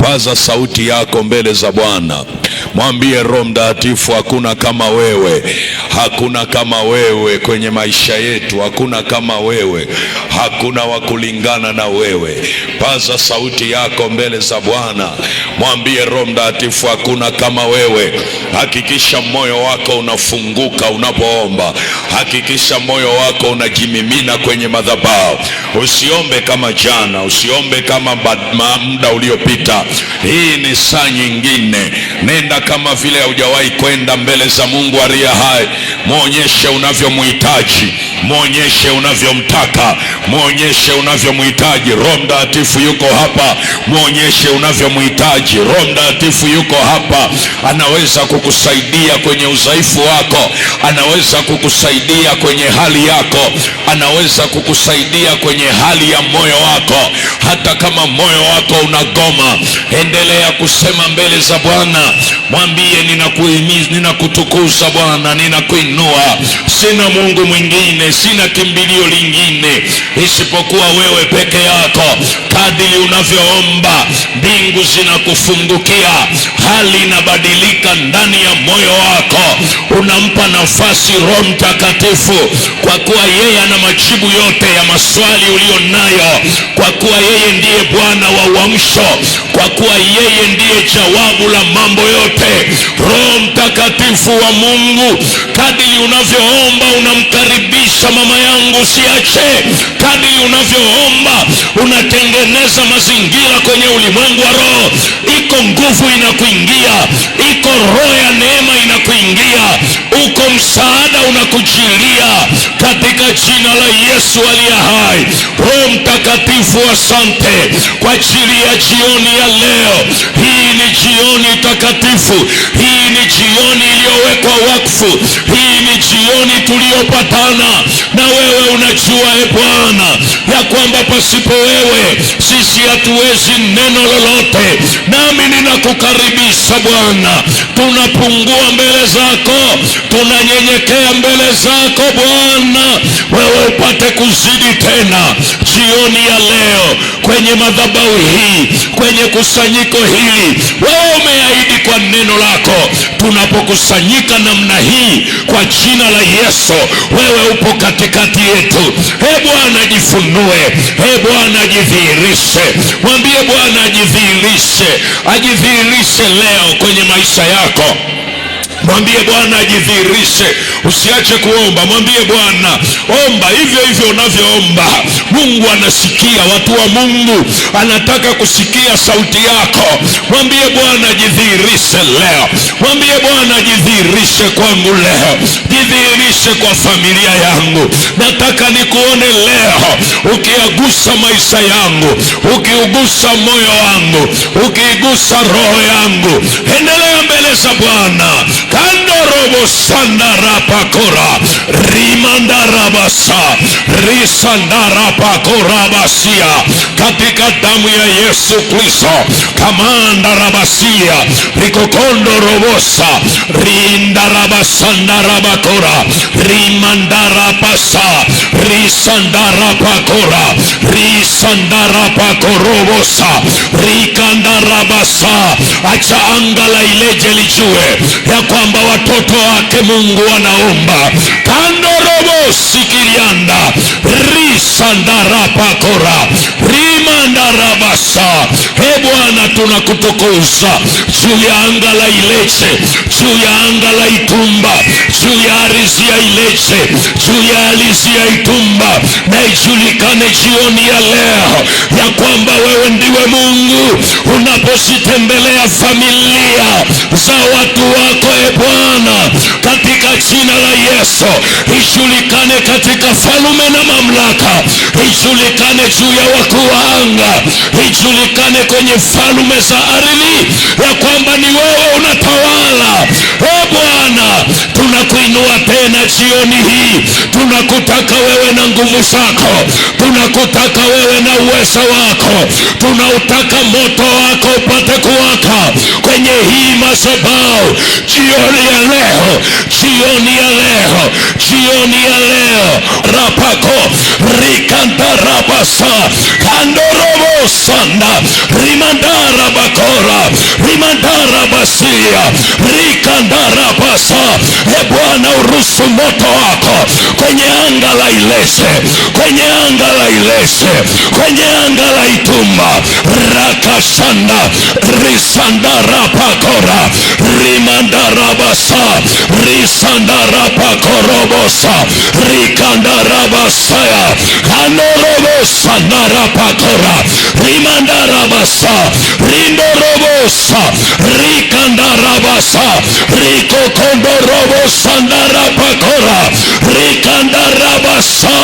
Paza sauti yako mbele za Bwana, mwambie Roho Mtakatifu, hakuna kama wewe, hakuna kama wewe kwenye maisha yetu, hakuna kama wewe, hakuna wa kulingana na wewe. Paza sauti yako mbele za Bwana, mwambie Roho Mtakatifu, hakuna kama wewe. Hakikisha moyo wako unafunguka unapoomba, hakikisha moyo wako unajimimina kwenye madhabahu. Usiombe kama jana, usiombe kama muda uliopita. Hii ni saa nyingine. Nenda kama vile haujawahi kwenda mbele za Mungu aliye hai. Mwonyeshe unavyomhitaji, mwonyeshe unavyomtaka, mwonyeshe unavyomhitaji. Roho Mtakatifu yuko hapa, mwonyeshe unavyomhitaji. Roho Mtakatifu yuko hapa, anaweza kukusaidia kwenye udhaifu wako, anaweza kukusaidia kwenye hali yako, anaweza kukusaidia kwenye hali ya moyo wako. Hata kama moyo wako unagoma, endelea kusema mbele za Bwana, mwambie ninakuhimiza, ninakutukuza Bwana, ninakuinua. Sina Mungu mwingine, sina kimbilio lingine isipokuwa wewe peke yako. Kadiri unavyoomba, mbingu zinakufungukia, hali inabadilika ndani ya moyo wako. Unampa nafasi Roho Mtakatifu, kwa kuwa yeye ana majibu yote ya maswali ulio nayo, kwa kuwa yeye ndiye Bwana wa uamsho, kwa kuwa yeye ndiye jawabu la mambo yote. Roho Mtakatifu wa Mungu, kadiri unavyoomba unamkaribisha mama yangu, usiache. Kadiri unavyoomba unatengeneza mazingira kwenye ulimwengu wa roho. Iko nguvu inakuingia, iko roho ya neema inakuingia, uko msaada unakujilia katika jina la Yesu aliye hai. Roho Mtakatifu, asante kwa ajili ya jioni ya leo. Hii ni jioni takatifu, hii ni jioni iliyowekwa wakfu, hii ni jioni tuliyopatana na wewe. Unajua e Bwana ya kwamba pasipo wewe sisi hatuwezi neno lolote, nami ninakukaribisha Bwana. Tunapungua mbele zako, tunanyenyekea mbele zako Bwana, wewe upate kuzidi tena jioni ya leo kwenye madhabahu hii, kwenye kusanyiko hili. Wewe umeahidi kwa neno lako, tunapokusanyika namna hii kwa jina la Yesu, wewe upo katikati yetu. He Bwana, jifunue. He Bwana, jidhihirishe. Mwambie Bwana ajidhihirishe, ajidhihirishe leo kwenye maisha yako. Mwambie Bwana ajidhihirishe, usiache kuomba. Mwambie Bwana, omba hivyo hivyo unavyoomba. Mungu anasikia, watu wa Mungu anataka kusikia sauti yako. Mwambie Bwana ajidhihirishe leo, mwambie Bwana ajidhihirishe kwangu leo, jidhihirishe kwa familia yangu. Nataka nikuone leo ukiagusa maisha yangu, ukiugusa moyo wangu, ukiigusa roho yangu. Endelea mbele za Bwana. Kandorobo sandarapakora rimandarabasa risandarapakorabasia, katika damu ya Yesu Kristo. Kamandarabasia rikokondorobosa rindarabasandarabakora rimandarapasa risandarapakora risandarapakorobosa rikandarabasa. Acha anga la Ileje lijue ya kwamba watoto wake Mungu wanaomba. Kandorobo sikirianda risandarapakora rimandarabasa. He Bwana, tunakutukuza juu ya anga la Ileje, juu ya anga la Itumba, juu ya ardhi ya Ileje, juu ya ardhi ya Itumba, na ijulikane jioni ya leo ya kwamba wewe ndiwe Mungu unapozitembelea familia za watu wako. E Bwana, katika jina la Yesu, ijulikane katika falume na mamlaka, ijulikane juu ya wakuu wa anga, ijulikane kwenye falume za ardhi ya kwamba ni wewe unatawala. E Bwana, tunakuinua tena jioni hii, tunakutaka wewe na nguvu zako, tunakutaka wewe na uwezo wako, tunautaka moto wako upate kuwaka kwenye hii madhabahu jioni ya leo, jioni ya leo, jioni ya leo. Rapako rikantarabasa kandorobo sanda rimandarabakora. Rabasia Rikandarabasa. E Bwana, uruhusu moto wako kwenye anga la Ilese, kwenye anga la Ilese, kwenye anga la Itumba. Rakasanda Risandarapakora Rimandarabasa Risandarapakorobosa Rikandarabasaya Kanorobosa Narapakora Rimandarabasa Rindorobosa Rikandarabasa Rikokondorobosa Narapakora Rikandarabasa.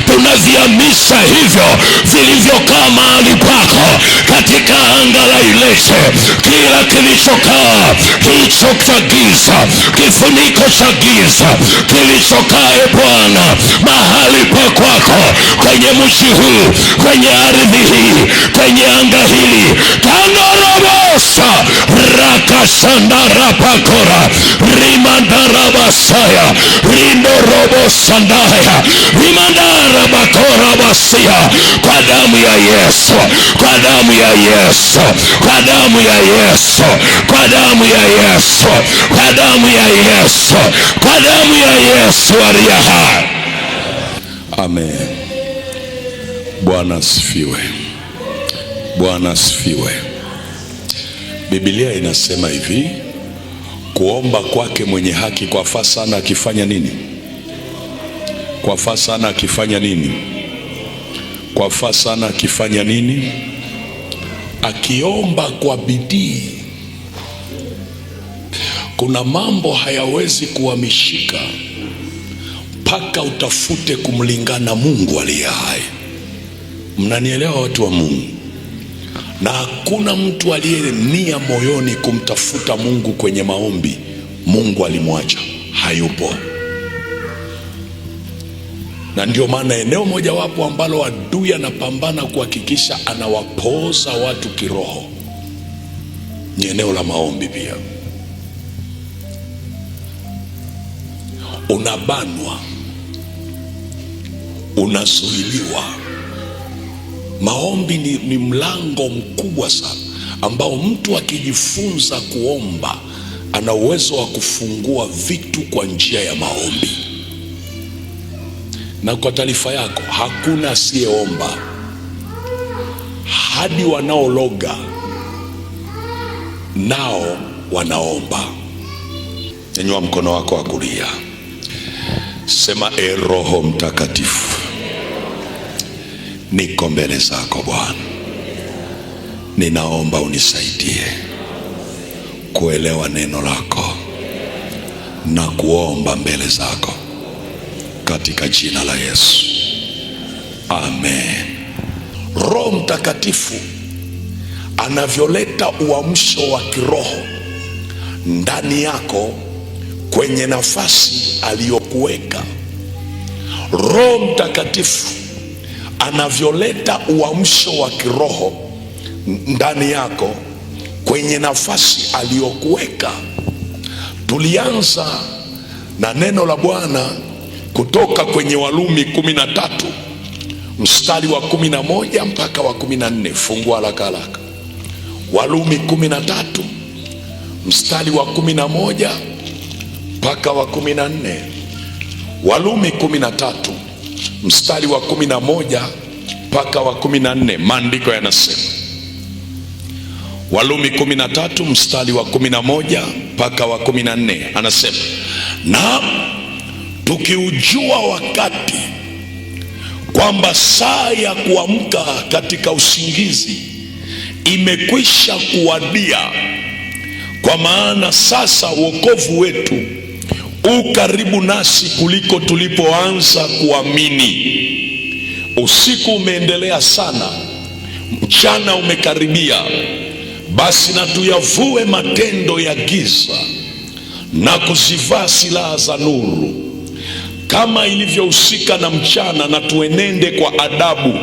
Tunaviamisha hivyo vilivyokaa mahali pako katika anga la Ilese, kila kilichokaa hicho cha giza, kifuniko cha giza kilichokaa, e Bwana, mahali pa kwako, kwenye mji huu, kwenye ardhi hii, kwenye anga hili, kanorobosa rakasandarapakora rimandarabasaya rindorobosandaya rimandarabakorabasia, kwa damu ya Yesu, kwa damu ya Yesu, kwa damu ya Yesu, kwa damu ya Yesu, kwa damu ya Yesu, kwa damu ya Yesu aliye hai. Amen. Bwana asifiwe. Bwana asifiwe. Biblia inasema hivi, kuomba kwake mwenye haki kwafaa sana akifanya nini? Kwafaa sana akifanya nini? Kwafaa sana akifanya nini? Akiomba kwa bidii. Kuna mambo hayawezi kuhamishika mpaka utafute kumlingana Mungu aliye hai. Mnanielewa watu wa Mungu? Na hakuna mtu aliye nia moyoni kumtafuta Mungu kwenye maombi, Mungu alimwacha, hayupo. Na ndio maana eneo mojawapo ambalo adui anapambana kuhakikisha anawapooza watu kiroho ni eneo la maombi pia. Unabanwa, unazuiliwa. Maombi ni mlango mkubwa sana ambao mtu akijifunza kuomba ana uwezo wa kufungua vitu kwa njia ya maombi. Na kwa taarifa yako, hakuna asiyeomba. Hadi wanaologa nao wanaomba. Nyanyua mkono wako wa kulia, sema: E Roho Mtakatifu, niko mbele zako Bwana, ninaomba unisaidie kuelewa neno lako na kuomba mbele zako katika jina la Yesu, amen. Roho Mtakatifu anavyoleta uamsho wa kiroho ndani yako kwenye nafasi aliyokuweka. Roho Mtakatifu anavyoleta uamsho wa kiroho ndani yako kwenye nafasi aliyokuweka. Tulianza na neno la Bwana kutoka kwenye Warumi 13 mstari wa 11 mpaka wa 14. Fungua haraka haraka. Warumi 13 mstari wa 11 mpaka wa 14. Warumi 13 mstari wa 11 mpaka wa 14. Maandiko yanasema, Warumi 13 mstari wa 11 mpaka wa 14, anasema, na tukiujua wakati kwamba saa ya kuamka katika usingizi imekwisha kuwadia, kwa maana sasa wokovu wetu u karibu nasi kuliko tulipoanza kuamini. Usiku umeendelea sana, mchana umekaribia. Basi na tuyavue matendo ya giza na kuzivaa silaha za nuru. Kama ilivyohusika na mchana, na tuenende kwa adabu,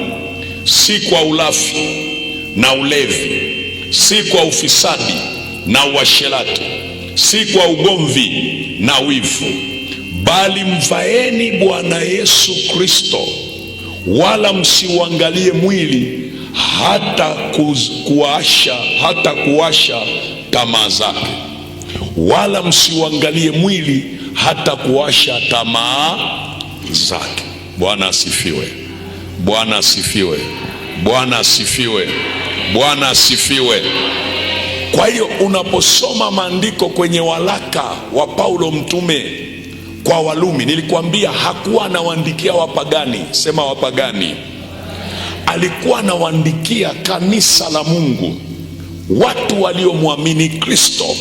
si kwa ulafi na ulevi, si kwa ufisadi na uasherati, si kwa ugomvi na wivu, bali mvaeni Bwana Yesu Kristo, wala msiuangalie mwili hata kuwasha tamaa zake. wala msiuangalie mwili hata kuwasha tamaa zake. Bwana asifiwe! Bwana asifiwe! Bwana asifiwe! Bwana asifiwe! Kwa hiyo unaposoma maandiko kwenye walaka wa Paulo mtume kwa Walumi, nilikuambia hakuwa anawaandikia wapagani. Sema wapagani. Alikuwa anawaandikia kanisa la Mungu, watu waliomwamini Kristo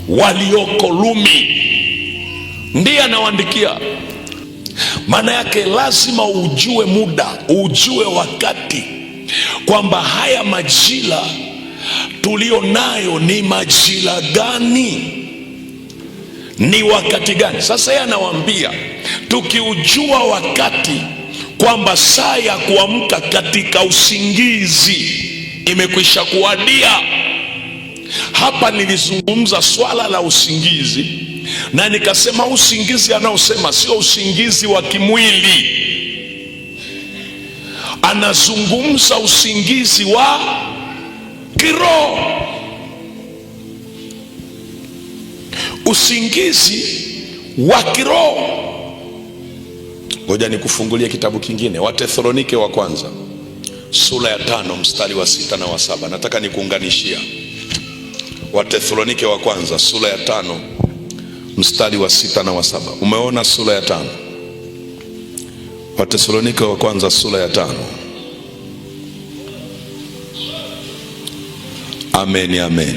walioko Rumi, ndiye anawaandikia. Maana yake lazima ujue muda, ujue wakati, kwamba haya majira tulio nayo ni majira gani, ni wakati gani? Sasa yeye anawaambia tukiujua wakati kwamba saa ya kuamka katika usingizi imekwisha kuwadia. Hapa nilizungumza swala la usingizi na nikasema usingizi anaosema sio usingizi wa kimwili, anazungumza usingizi wa kiroho, usingizi wa kiroho. Ngoja nikufungulie kitabu kingine, Wathesalonike wa kwanza sura ya 5 mstari wa 6 na wa 7. Nataka nikuunganishia Wathesalonike wa kwanza sura ya 5 mstari wa 6 na wa 7. Umeona sura ya 5, Wathesalonike wa kwanza sura ya 5. Amen, amen.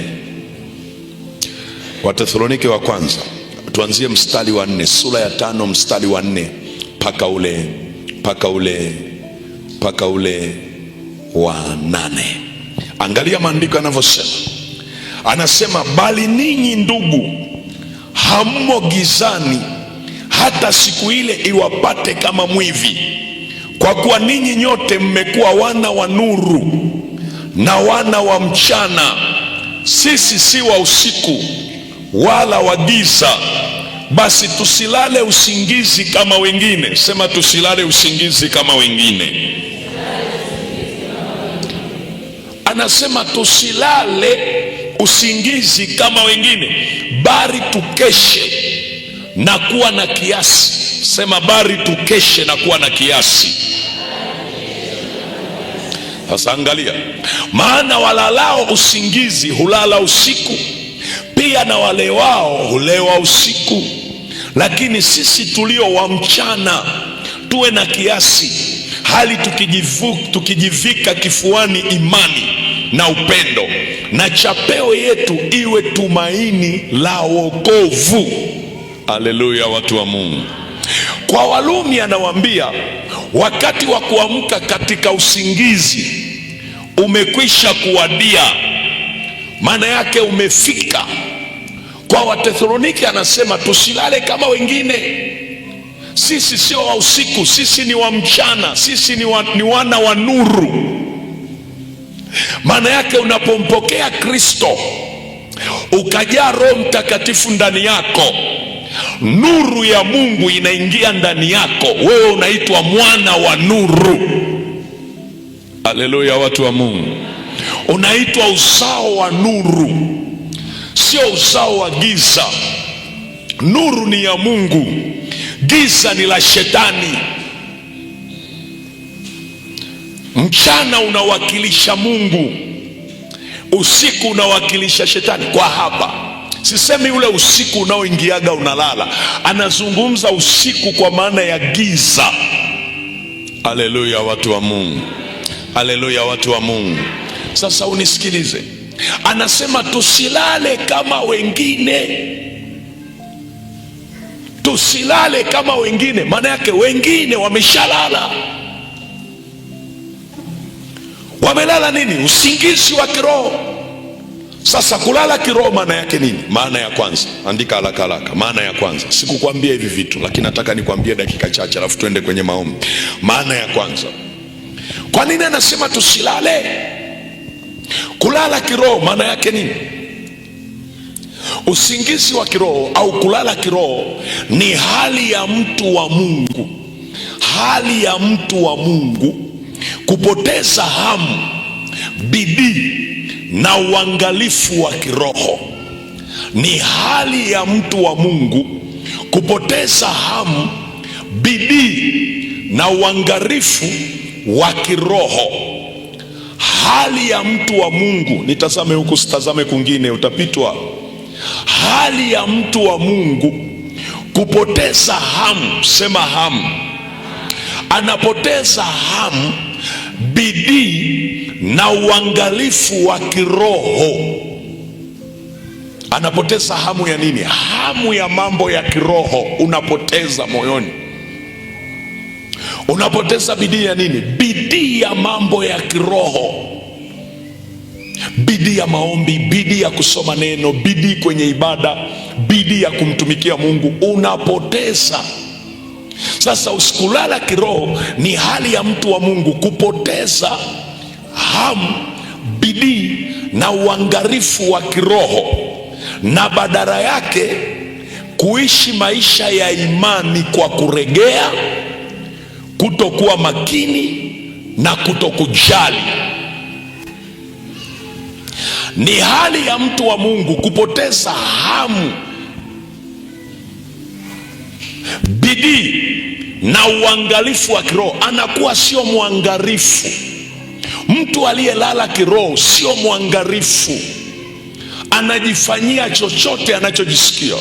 Wathesalonike wa kwanza tuanzie mstari wa 4, sura ya 5 mstari wa 4 mpaka ule wa 8. Angalia maandiko yanavyosema. Anasema, bali ninyi ndugu hammo gizani, hata siku ile iwapate kama mwivi. Kwa kuwa ninyi nyote mmekuwa wana wa nuru na wana wa mchana. Sisi si wa usiku wala wa giza. Basi tusilale usingizi kama wengine. Sema tusilale usingizi kama wengine. Anasema tusilale usingizi kama wengine, bali tukeshe na kuwa na kiasi. Sema bali tukeshe na kuwa na kiasi. Sasa angalia, maana walalao usingizi hulala usiku, pia na walewao hulewa usiku. Lakini sisi tulio wa mchana tuwe na kiasi, hali tukijivika kifuani imani na upendo, na chapeo yetu iwe tumaini la wokovu. Haleluya, watu wa Mungu. Kwa Walumi anawaambia wakati wa kuamka katika usingizi umekwisha kuwadia, maana yake umefika. Kwa Wathesalonike anasema tusilale kama wengine. Sisi sio wa usiku, sisi ni wa mchana, sisi ni wana wa nuru. Maana yake unapompokea Kristo ukajaa Roho Mtakatifu ndani yako, nuru ya Mungu inaingia ndani yako, wewe unaitwa mwana wa nuru. Haleluya, watu wa Mungu. Unaitwa uzao wa nuru, sio uzao wa giza. Nuru ni ya Mungu, giza ni la shetani. Mchana unawakilisha Mungu, usiku unawakilisha shetani. Kwa hapa sisemi ule usiku unaoingiaga unalala, anazungumza usiku kwa maana ya giza. Haleluya, watu wa Mungu. Haleluya, watu wa Mungu. Sasa unisikilize, anasema tusilale kama wengine. Tusilale kama wengine, maana yake wengine wameshalala. Wamelala nini? Usingizi wa kiroho. Sasa kulala kiroho maana yake nini? Maana ya kwanza, andika haraka haraka. Maana ya kwanza, sikukwambia hivi vitu, lakini nataka nikwambie dakika chache, alafu tuende kwenye maombi. Maana ya kwanza, kwa nini anasema tusilale? Kulala kiroho maana yake nini? Usingizi wa kiroho au kulala kiroho ni hali ya mtu wa Mungu, hali ya mtu wa Mungu kupoteza hamu, bidii na uangalifu wa kiroho. ni hali ya mtu wa Mungu kupoteza hamu, bidii na uangalifu wa kiroho. Hali ya mtu wa Mungu, nitazame huku, sitazame kwingine, utapitwa. Hali ya mtu wa Mungu kupoteza hamu, sema hamu. Anapoteza hamu, bidii na uangalifu wa kiroho. Anapoteza hamu ya nini? Hamu ya mambo ya kiroho unapoteza moyoni. Unapoteza bidii ya nini? Bidii ya mambo ya kiroho, bidii ya maombi, bidii ya kusoma neno, bidii kwenye ibada, bidii ya kumtumikia Mungu unapoteza. Sasa usikulala kiroho ni hali ya mtu wa Mungu kupoteza hamu, bidii na uangalifu wa kiroho, na badala yake kuishi maisha ya imani kwa kuregea, kutokuwa makini na kutokujali. Ni hali ya mtu wa Mungu kupoteza hamu, bidii na uangalifu wa kiroho. Anakuwa sio mwangalifu. Mtu aliyelala kiroho sio mwangalifu, anajifanyia chochote anachojisikia,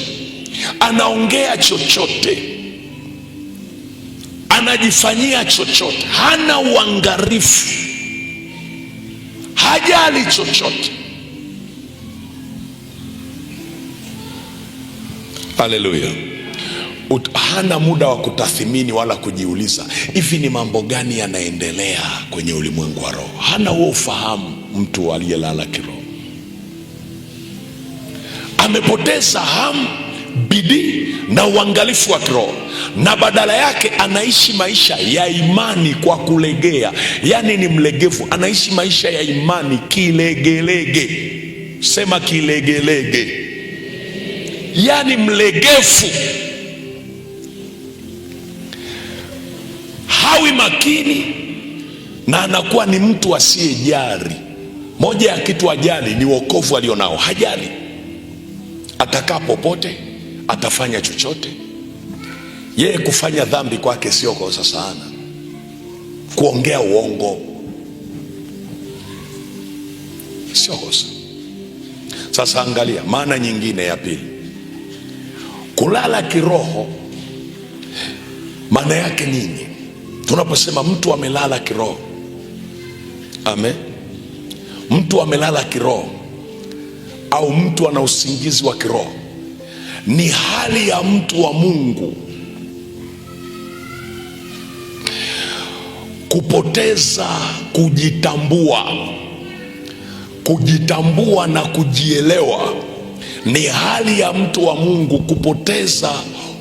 anaongea chochote, anajifanyia chochote, hana uangalifu, hajali chochote. Haleluya! Hana muda wa kutathimini wala kujiuliza hivi ni mambo gani yanaendelea kwenye ulimwengu wa roho. Hana huo ufahamu. Mtu aliyelala kiroho amepoteza hamu, bidii na uangalifu wa kiroho, na badala yake anaishi maisha ya imani kwa kulegea. Yaani ni mlegevu, anaishi maisha ya imani kilegelege. Sema kilegelege. Yaani mlegevu, hawi makini na anakuwa ni mtu asiyejali. Moja ya kitu ajali ni wokovu alionao, hajali. Atakaa popote, atafanya chochote. Yeye kufanya dhambi kwake sio kosa sana, kuongea uongo sio kosa. Sasa angalia maana nyingine ya pili, kulala kiroho maana yake nini? Tunaposema mtu amelala kiroho, amen, mtu amelala kiroho au mtu ana usingizi wa kiroho, ni hali ya mtu wa Mungu kupoteza kujitambua. Kujitambua na kujielewa ni hali ya mtu wa Mungu kupoteza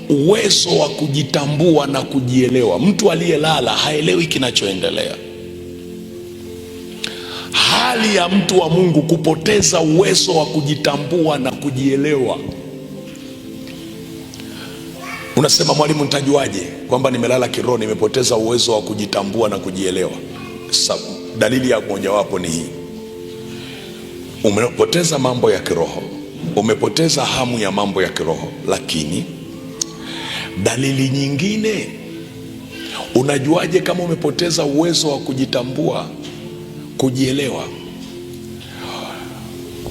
uwezo wa kujitambua na kujielewa. Mtu aliyelala haelewi kinachoendelea. Hali ya mtu wa Mungu kupoteza uwezo wa kujitambua na kujielewa. Unasema, mwalimu, nitajuaje kwamba nimelala kiroho, nimepoteza uwezo wa kujitambua na kujielewa? Dalili ya mojawapo ni hii: umepoteza mambo ya kiroho, umepoteza hamu ya mambo ya kiroho. Lakini dalili nyingine, unajuaje kama umepoteza uwezo wa kujitambua, kujielewa?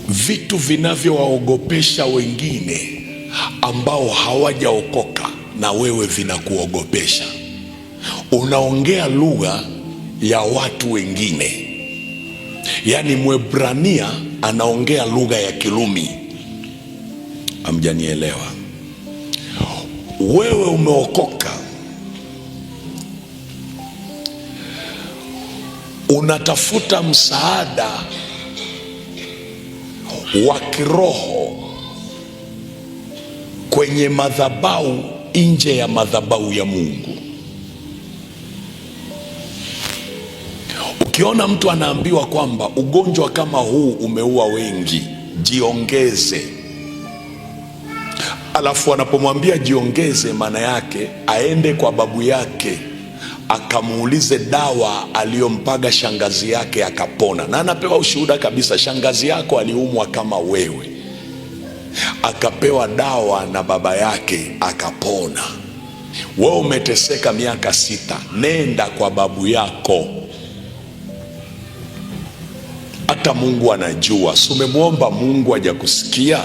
Vitu vinavyowaogopesha wengine ambao hawajaokoka na wewe vinakuogopesha. Unaongea lugha ya watu wengine, yaani Mwebrania anaongea lugha ya Kirumi. Hamjanielewa? Wewe umeokoka, unatafuta msaada wa kiroho kwenye madhabahu nje ya madhabahu ya Mungu. Ukiona mtu anaambiwa kwamba ugonjwa kama huu umeua wengi, jiongeze, alafu anapomwambia jiongeze, maana yake aende kwa babu yake akamuulize dawa aliyompaga shangazi yake akapona, na anapewa ushuhuda kabisa, shangazi yako aliumwa kama wewe. Akapewa dawa na baba yake akapona. Wewe umeteseka miaka 6, nenda kwa babu yako. Hata Mungu anajua. Si umemwomba Mungu hajakusikia?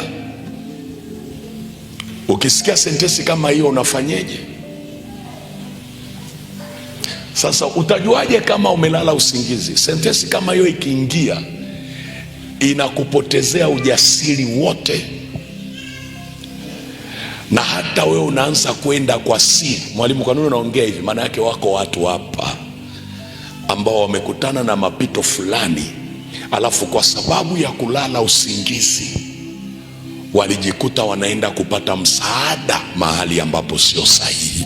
Ukisikia sentensi kama hiyo unafanyeje? Sasa utajuaje kama umelala usingizi? Sentensi kama hiyo ikiingia inakupotezea ujasiri wote, na hata wewe unaanza kwenda kwa siri. Mwalimu, kwa nini unaongea hivi? Maana yake wako watu hapa ambao wamekutana na mapito fulani, alafu kwa sababu ya kulala usingizi walijikuta wanaenda kupata msaada mahali ambapo sio sahihi.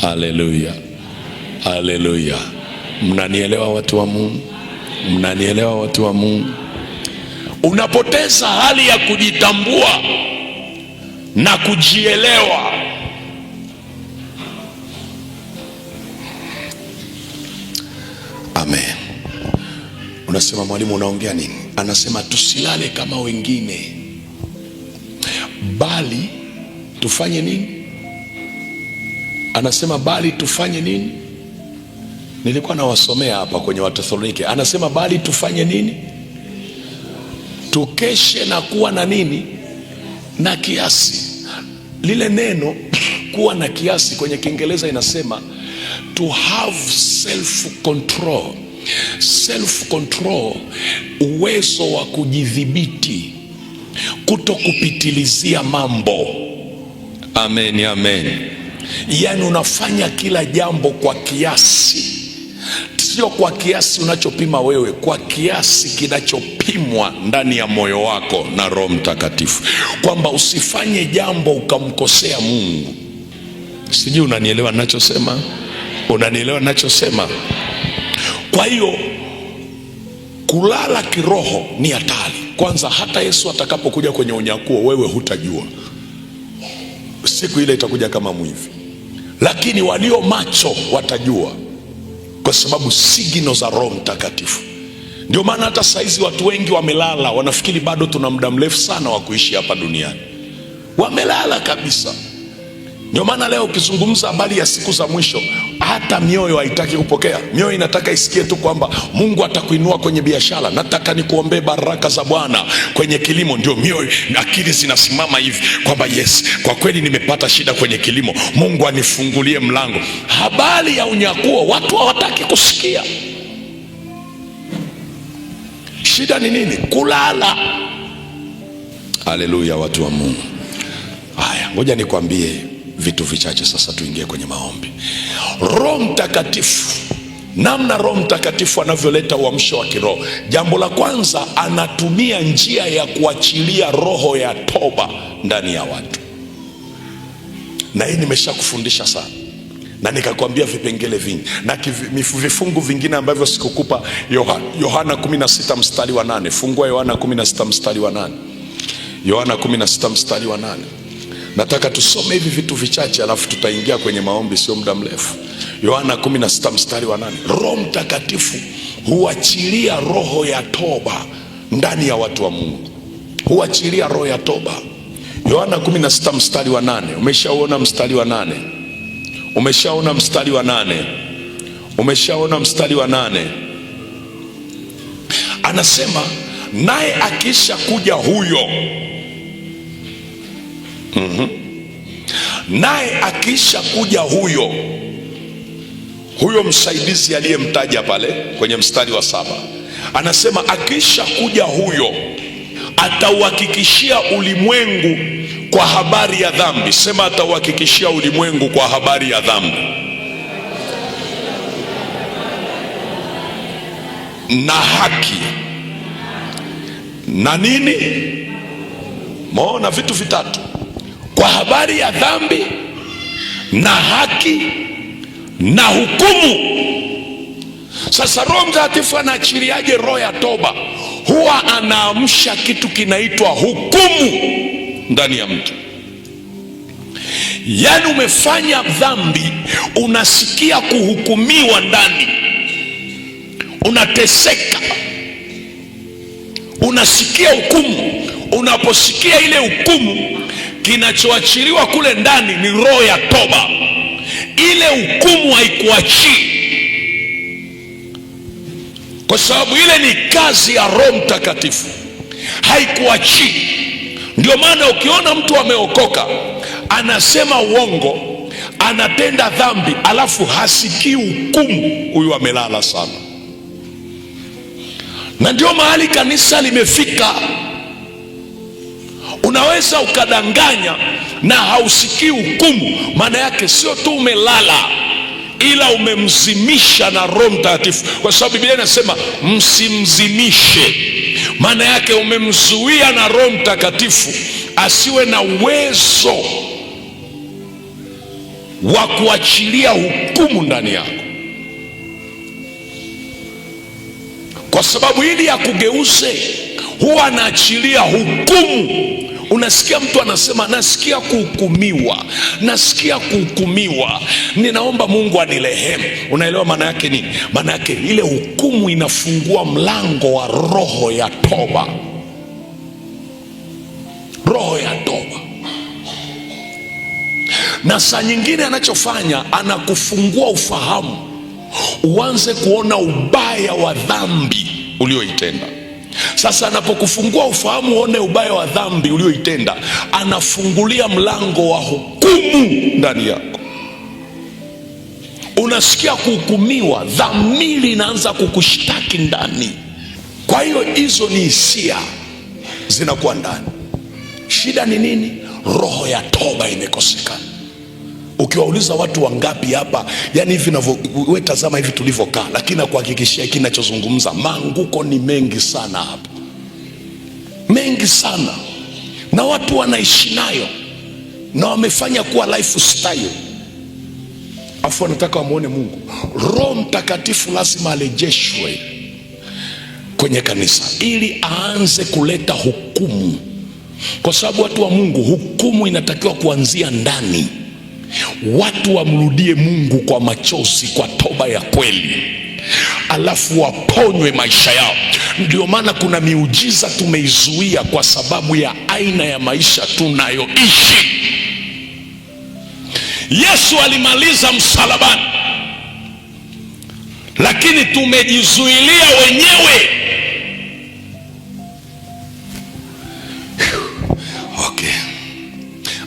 Haleluya, haleluya. Mnanielewa watu wa Mungu? Mnanielewa watu wa Mungu? Unapoteza hali ya kujitambua na kujielewa. Amen. Unasema mwalimu unaongea nini? Anasema tusilale kama wengine, bali tufanye nini? Anasema bali tufanye nini? Nilikuwa nawasomea hapa kwenye Wathesalonike. Anasema bali tufanye nini? Tukeshe na kuwa na nini? Na kiasi. Lile neno kuwa na kiasi kwenye Kiingereza inasema to have self control. Self control, uwezo wa kujidhibiti, kutokupitilizia mambo. Amen, amen. Yaani unafanya kila jambo kwa kiasi, sio kwa kiasi unachopima wewe, kwa kiasi kinachopimwa ndani ya moyo wako na Roho Mtakatifu, kwamba usifanye jambo ukamkosea Mungu. Sijui unanielewa ninachosema? Unanielewa ninachosema? Kwa hiyo kulala kiroho ni hatari. Kwanza hata Yesu atakapokuja kwenye unyakuo wewe hutajua. Siku ile itakuja kama mwivi. Lakini walio macho watajua, kwa sababu signo za Roho Mtakatifu. Ndio maana hata saizi watu wengi wamelala, wanafikiri bado tuna muda mrefu sana wa kuishi hapa duniani. Wamelala kabisa. Ndio maana leo ukizungumza habari ya siku za mwisho, hata mioyo haitaki kupokea. Mioyo inataka isikie tu kwamba Mungu atakuinua kwenye biashara, nataka nikuombee baraka za Bwana kwenye kilimo. Ndio mioyo, akili zinasimama hivi kwamba yes, kwa kweli nimepata shida kwenye kilimo, Mungu anifungulie mlango. Habari ya unyakuo watu hawataki kusikia. Shida ni nini? Kulala. Haleluya, watu wa Mungu. Haya, ngoja nikwambie vitu vichache sasa, tuingie kwenye maombi. Roho Mtakatifu, namna Roho Mtakatifu anavyoleta uamsho wa kiroho. Jambo la kwanza, anatumia njia ya kuachilia roho ya toba ndani ya watu. Na hii nimeshakufundisha sana, na nikakwambia vipengele vingi na vifungu vingine ambavyo sikukupa. Yohana 16 mstari wa 8. Fungua Yohana 16 mstari wa 8. Yohana 16 mstari wa 8. Nataka tusome hivi vitu vichache alafu tutaingia kwenye maombi sio muda mrefu. Yohana 16 mstari wa 8. Roho Mtakatifu huachilia roho ya toba ndani ya watu wa Mungu. Huachilia roho ya toba. Yohana 16 mstari wa 8. Umeshaona mstari wa 8? Umeshaona mstari wa 8? Umeshaona mstari wa 8? Anasema naye akisha kuja huyo, naye akisha kuja huyo, huyo msaidizi aliyemtaja pale kwenye mstari wa 7, anasema akisha kuja huyo atauhakikishia ulimwengu kwa habari ya dhambi. Sema atauhakikishia ulimwengu kwa habari ya dhambi na haki na nini? Maona vitu vitatu: kwa habari ya dhambi na haki na hukumu. Sasa Roho Mtakatifu anaachiliaje roho ya toba? Huwa anaamsha kitu kinaitwa hukumu ndani ya mtu. Yaani umefanya dhambi, unasikia kuhukumiwa ndani, unateseka, unasikia hukumu. Unaposikia ile hukumu, kinachoachiliwa kule ndani ni roho ya toba. Ile hukumu haikuachii, kwa sababu ile ni kazi ya Roho Mtakatifu, haikuachii. Ndio maana ukiona mtu ameokoka anasema uongo, anatenda dhambi, alafu hasikii hukumu, huyu amelala sana. Na ndio mahali kanisa limefika. Unaweza ukadanganya na hausikii hukumu. Maana yake sio tu umelala, ila umemzimisha na Roho Mtakatifu, kwa sababu Biblia inasema msimzimishe. Maana yake umemzuia na Roho Mtakatifu asiwe na uwezo wa kuachilia hukumu ndani yako, kwa sababu ili akugeuze huwa anaachilia hukumu. Unasikia mtu anasema nasikia kuhukumiwa, nasikia kuhukumiwa, ninaomba Mungu anirehemu. Unaelewa maana yake nini? Maana yake ile hukumu inafungua mlango wa roho ya toba, roho ya toba. Na saa nyingine anachofanya, anakufungua ufahamu uanze kuona ubaya wa dhambi ulioitenda. Sasa anapokufungua ufahamu uone ubaya wa dhambi ulioitenda, anafungulia mlango wa hukumu ndani yako. Unasikia kuhukumiwa, dhamiri inaanza kukushtaki ndani. Kwa hiyo hizo ni hisia zinakuwa ndani. Shida ni nini? Roho ya toba imekosekana. Ukiwauliza watu wangapi hapa, yani hivi wewe tazama hivi tulivyokaa, lakini nakuhakikishia hiki ninachozungumza, maanguko ni mengi sana hapa, mengi sana, na watu wanaishi nayo na wamefanya kuwa lifestyle, afu wanataka wamuone Mungu. Roho Mtakatifu lazima arejeshwe kwenye kanisa ili aanze kuleta hukumu, kwa sababu watu wa Mungu, hukumu inatakiwa kuanzia ndani. Watu wamrudie Mungu kwa machozi, kwa toba ya kweli, alafu waponywe maisha yao. Ndio maana kuna miujiza tumeizuia kwa sababu ya aina ya maisha tunayoishi. Yesu alimaliza msalabani, lakini tumejizuilia wenyewe. Okay.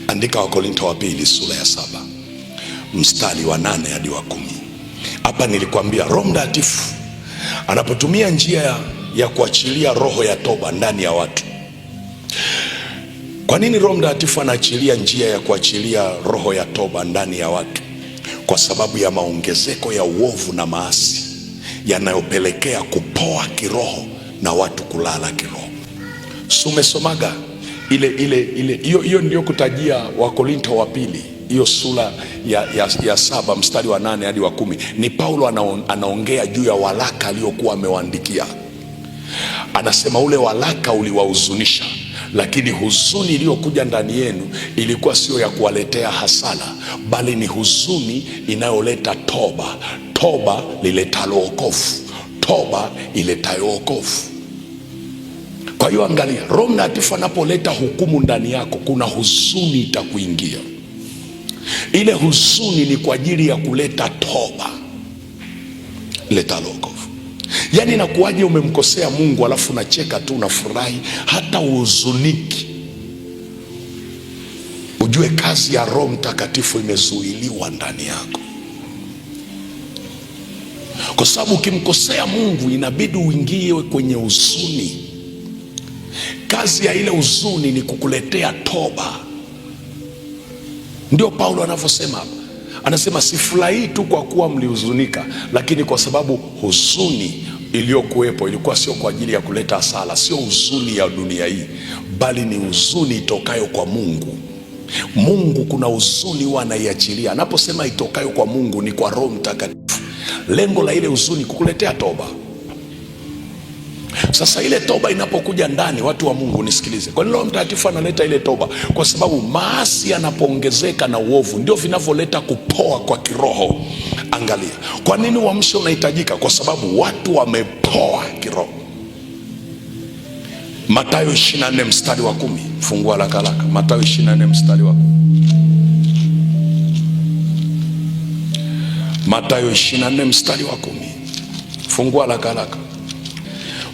Andika Wakorinto wa pili sura ya 7 mstari wa 8 hadi wa 10. Hapa nilikwambia Roho Mtakatifu anapotumia njia ya kuachilia roho ya toba ndani ya watu. Kwa nini Roho Mtakatifu anaachilia njia ya kuachilia roho ya toba ndani ya watu? Kwa sababu ya maongezeko ya uovu na maasi yanayopelekea kupoa kiroho na watu kulala kiroho. Si umesomaga ile ile hiyo ndio kutajia Wakorinto wa pili hiyo sura ya 7 mstari wa 8 hadi wa 10. Ni Paulo anaongea juu ya walaka aliyokuwa amewaandikia. Anasema ule walaka uliwahuzunisha, lakini huzuni iliyokuja ndani yenu ilikuwa sio ya kuwaletea hasara, bali ni huzuni inayoleta toba, toba liletalo wokovu, toba iletayo wokovu. Kwa hiyo angalia, Roho Mtakatifu anapoleta hukumu ndani yako, kuna huzuni itakuingia. Ile huzuni ni kwa ajili ya kuleta toba letalo wokovu. Yaani inakuwaje umemkosea Mungu alafu unacheka tu, unafurahi, hata uhuzuniki? Ujue kazi ya Roho Mtakatifu imezuiliwa ndani yako. Kwa sababu ukimkosea Mungu inabidi uingie kwenye huzuni. Kazi ya ile huzuni ni kukuletea toba. Ndio Paulo anavyosema hapa. Anasema sifurahii tu kwa kuwa mlihuzunika, lakini kwa sababu huzuni iliyokuwepo ilikuwa sio kwa ajili ya kuleta hasara, sio huzuni ya dunia hii, bali ni huzuni itokayo kwa Mungu. Mungu kuna huzuni huwa anaiachilia. Anaposema itokayo kwa Mungu ni kwa Roho Mtakatifu. Lengo la ile huzuni kukuletea toba. Sasa ile toba inapokuja ndani, watu wa Mungu nisikilize. Kwa nini Roho Mtakatifu analeta ile toba? Kwa sababu maasi yanapoongezeka na uovu ndio vinavyoleta kupoa kwa kiroho. Angalia, kwa nini uamsho unahitajika? Kwa sababu watu wamepoa kiroho. Mathayo 24 mstari wa 10. Fungua haraka haraka. Mathayo 24 mstari wa 10. Mathayo 24 mstari wa 10. Fungua haraka haraka.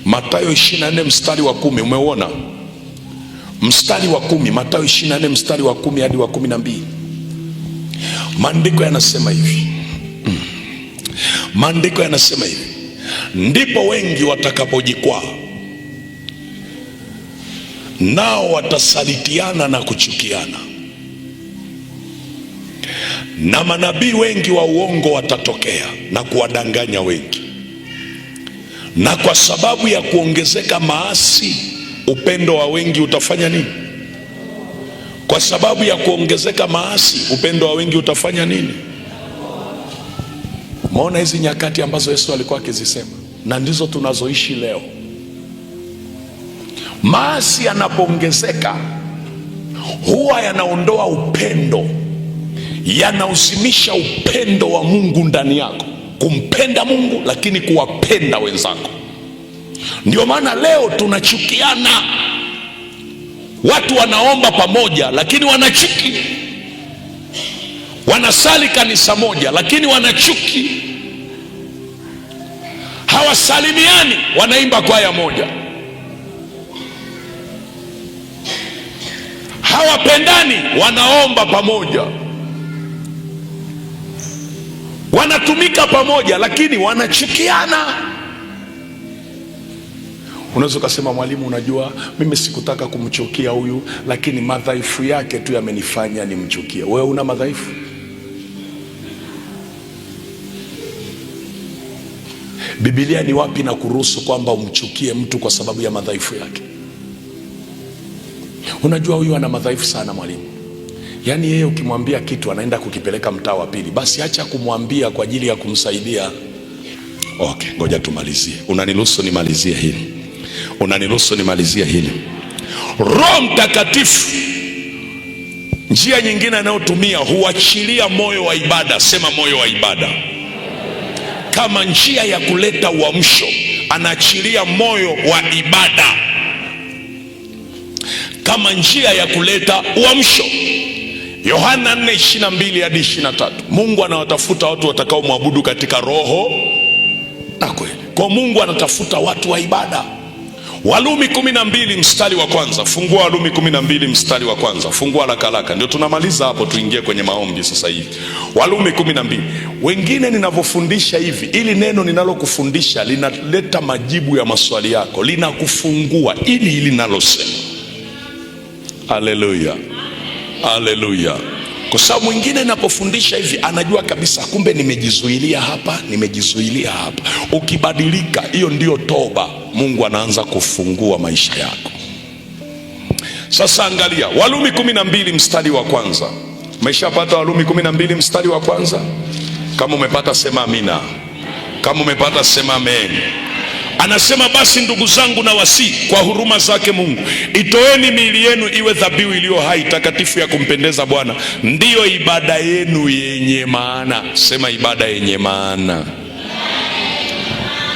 Mathayo 24 mstari wa 10, umeuona? Mstari wa 10, Mathayo 24 mstari wa 10 hadi wa 12. Maandiko yanasema hivi. Maandiko yanasema hivi: ndipo wengi watakapojikwaa, nao watasalitiana na kuchukiana, na manabii wengi wa uongo watatokea na kuwadanganya wengi. Na kwa sababu ya kuongezeka maasi, upendo wa wengi utafanya nini? Kwa sababu ya kuongezeka maasi, upendo wa wengi utafanya nini? Maona hizi nyakati ambazo Yesu alikuwa akizisema, na ndizo tunazoishi leo. Maasi yanapoongezeka huwa yanaondoa upendo, yanauzimisha upendo wa Mungu ndani yako, kumpenda Mungu lakini kuwapenda wenzako. Ndio maana leo tunachukiana. Watu wanaomba pamoja lakini wanachuki, wanasali kanisa moja lakini wanachuki, hawasalimiani, wanaimba kwaya moja, hawapendani, wanaomba pamoja, wanatumika pamoja lakini wanachukiana. Unaweza ukasema, mwalimu, unajua mimi sikutaka kumchukia huyu, lakini madhaifu yake tu yamenifanya nimchukie. Wewe una madhaifu? Biblia ni wapi na kuruhusu kwamba umchukie mtu kwa sababu ya madhaifu yake? Unajua huyu ana madhaifu sana mwalimu, yaani yeye ukimwambia kitu anaenda kukipeleka mtaa wa pili. Basi acha kumwambia kwa ajili ya kumsaidia. Okay, ngoja tumalizie. Unaniruhusu nimalizie hili? Unaniruhusu nimalizie hili? Roho Mtakatifu, njia nyingine anayotumia huachilia moyo wa ibada. Sema moyo wa ibada. Kama njia ya kuleta uamsho, anaachilia moyo wa ibada kama njia ya kuleta uamsho. Yohana 4:22 hadi 23. Mungu anawatafuta watu watakaomwabudu katika roho na kweli. Kwa Mungu anatafuta watu wa ibada. Warumi 12 mstari wa kwanza. Fungua Warumi 12 mstari wa kwanza. Fungua haraka haraka. Ndio tunamaliza hapo, tuingie kwenye maombi sasa hivi. Warumi 12. Wengine ninavyofundisha hivi, ili neno ninalokufundisha linaleta majibu ya maswali yako, linakufungua ili ili nalosema. Haleluya. Haleluya. Kwa sababu mwingine ninapofundisha hivi anajua kabisa kumbe nimejizuilia hapa, nimejizuilia hapa. Ukibadilika, hiyo ndiyo toba. Mungu anaanza kufungua maisha yako. Sasa angalia Warumi 12 mstari wa kwanza. Umeshapata Warumi 12 mstari wa kwanza? Kama umepata sema amina. Kama umepata sema amen. Anasema basi ndugu zangu na wasi kwa huruma zake Mungu, itoeni miili yenu iwe dhabihu iliyo hai, takatifu ya kumpendeza Bwana, ndiyo ibada yenu yenye maana. Sema ibada yenye maana.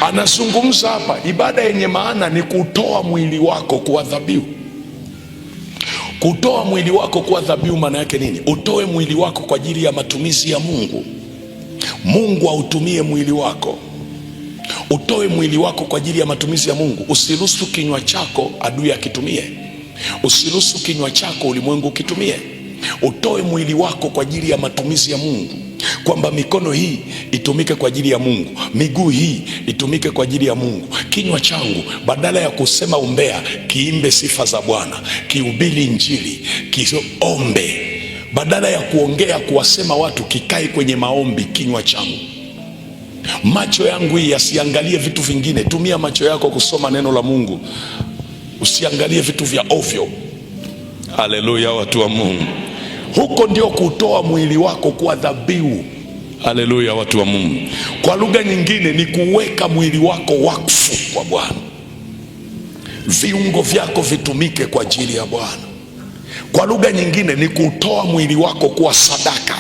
Anazungumza hapa ibada yenye maana ni kutoa mwili wako kuwa dhabihu. Kutoa mwili wako kuwa dhabihu maana yake nini? Utoe mwili wako kwa ajili ya matumizi ya Mungu. Mungu autumie mwili wako. Utoe mwili wako kwa ajili ya matumizi ya Mungu. Usiruhusu kinywa chako adui akitumie. Usiruhusu kinywa chako ulimwengu ukitumie. Utoe mwili wako kwa ajili ya matumizi ya Mungu, kwamba mikono hii itumike kwa ajili ya Mungu, miguu hii itumike kwa ajili ya Mungu, kinywa changu badala ya kusema umbea kiimbe sifa za Bwana, kihubiri Injili, kiombe. Badala ya kuongea kuwasema watu, kikae kwenye maombi kinywa changu. Macho yangu hii yasiangalie vitu vingine. Tumia macho yako kusoma neno la Mungu, usiangalie vitu vya ovyo. Haleluya, watu wa Mungu. Huko ndio kutoa mwili wako kuwa dhabihu. Haleluya, watu wa Mungu. Kwa lugha nyingine ni kuweka mwili wako wakfu kwa Bwana, viungo vyako vitumike kwa ajili ya Bwana. Kwa lugha nyingine ni kutoa mwili wako kuwa sadaka.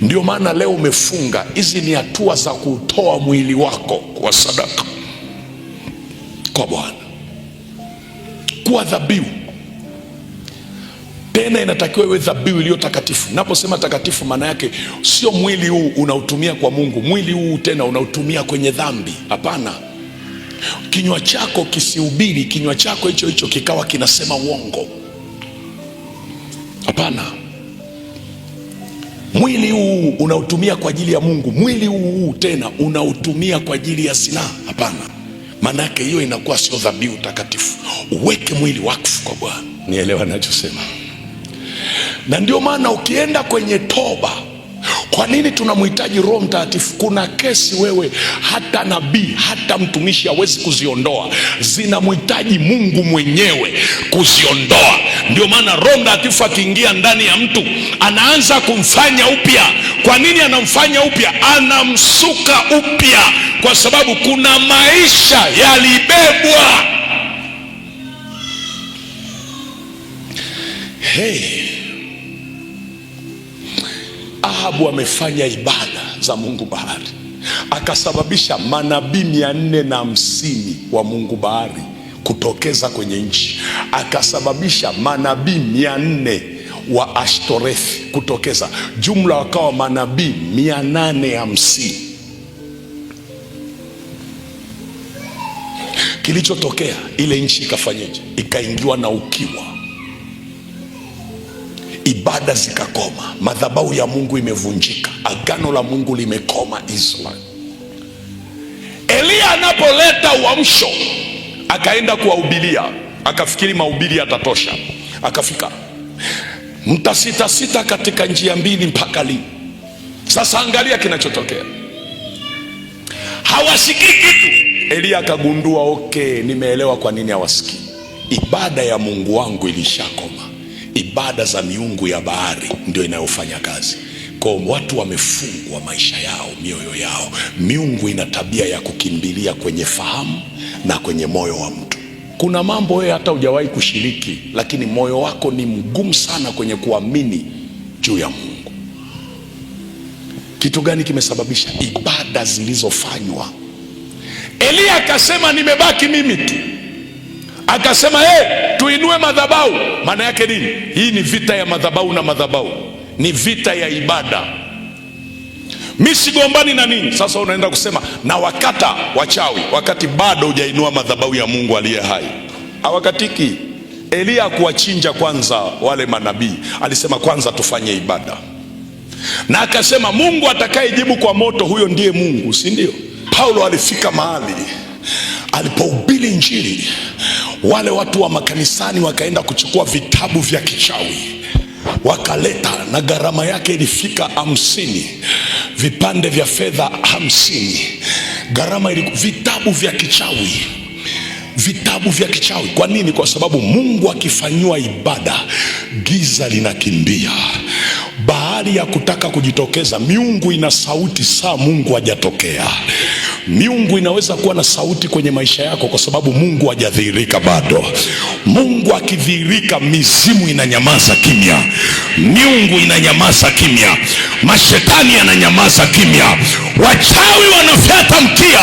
Ndio maana leo umefunga. Hizi ni hatua za kutoa mwili wako kuwa sadaka kwa Bwana. Kuwa dhabihu. Tena inatakiwa iwe dhabihu iliyo takatifu. Naposema takatifu, maana yake sio mwili huu unautumia kwa Mungu, mwili huu tena unautumia kwenye dhambi. Hapana. Kinywa chako kisihubiri, kinywa chako hicho hicho kikawa kinasema uongo. Hapana. Mwili huu unautumia kwa ajili ya Mungu, mwili huu tena unautumia kwa ajili ya zinaa. Hapana. Maana yake hiyo inakuwa sio dhabihu takatifu. Uweke mwili wakfu kwa Bwana. Nielewa ninachosema? Na ndio maana ukienda kwenye toba, kwa nini tunamhitaji Roho Mtakatifu? Kuna kesi wewe hata nabii hata mtumishi hawezi kuziondoa, zinamhitaji Mungu mwenyewe kuziondoa. Ndio maana Roho Mtakatifu akiingia ndani ya mtu anaanza kumfanya upya. Kwa nini anamfanya upya? Anamsuka upya, kwa sababu kuna maisha yalibebwa. Hey, Ahabu amefanya ibada za Mungu Bahari, akasababisha manabii 450 wa Mungu Bahari kutokeza kwenye nchi, akasababisha manabii 400 wa Ashtorethi kutokeza, jumla wakawa manabii 850. Kilichotokea, ile nchi ikafanyeje? Ikaingiwa na ukiwa, ibada zikakoma, madhabahu ya Mungu imevunjika, agano la Mungu limekoma Israeli. Eliya anapoleta uamsho, akaenda kuwahubiria, akafikiri mahubiri yatatosha. Akafika, mtasitasita katika njia mbili mpaka lini? Sasa angalia kinachotokea, hawasikii kitu. Eliya akagundua, okay, nimeelewa kwa nini hawasikii. Ibada ya Mungu wangu ilishakoma. Ibada za miungu ya bahari ndio inayofanya kazi. Kwa watu wamefungwa maisha yao, mioyo yao. Miungu ina tabia ya kukimbilia kwenye fahamu na kwenye moyo wa mtu. Kuna mambo wewe hata hujawahi kushiriki, lakini moyo wako ni mgumu sana kwenye kuamini juu ya Mungu. Kitu gani kimesababisha? Ibada zilizofanywa. Eliya akasema nimebaki mimi tu. Akasema hey, tuinue madhabahu. Maana yake nini? Hii ni vita ya madhabahu na madhabahu, ni vita ya ibada. Mimi sigombani na nini. Sasa unaenda kusema na wakata wachawi, wakati bado hujainua madhabahu ya Mungu aliye hai. Hawakatiki. Eliya kuwachinja kwanza wale manabii, alisema kwanza tufanye ibada, na akasema Mungu atakayejibu kwa moto huyo ndiye Mungu, si ndio? Paulo alifika mahali alipohubiri Injili, wale watu wa makanisani wakaenda kuchukua vitabu vya kichawi wakaleta, na gharama yake ilifika 50, vipande vya fedha 50. Gharama ilikuwa vitabu vya kichawi, vitabu vya kichawi. Kwa nini? Kwa sababu Mungu akifanywa ibada, giza linakimbia. Bahari ya kutaka kujitokeza, miungu ina sauti saa Mungu hajatokea. Miungu inaweza kuwa na sauti kwenye maisha yako kwa sababu Mungu hajadhihirika bado. Mungu akidhihirika, mizimu inanyamaza kimya, miungu inanyamaza kimya, mashetani yananyamaza kimya, wachawi wanafyata mkia,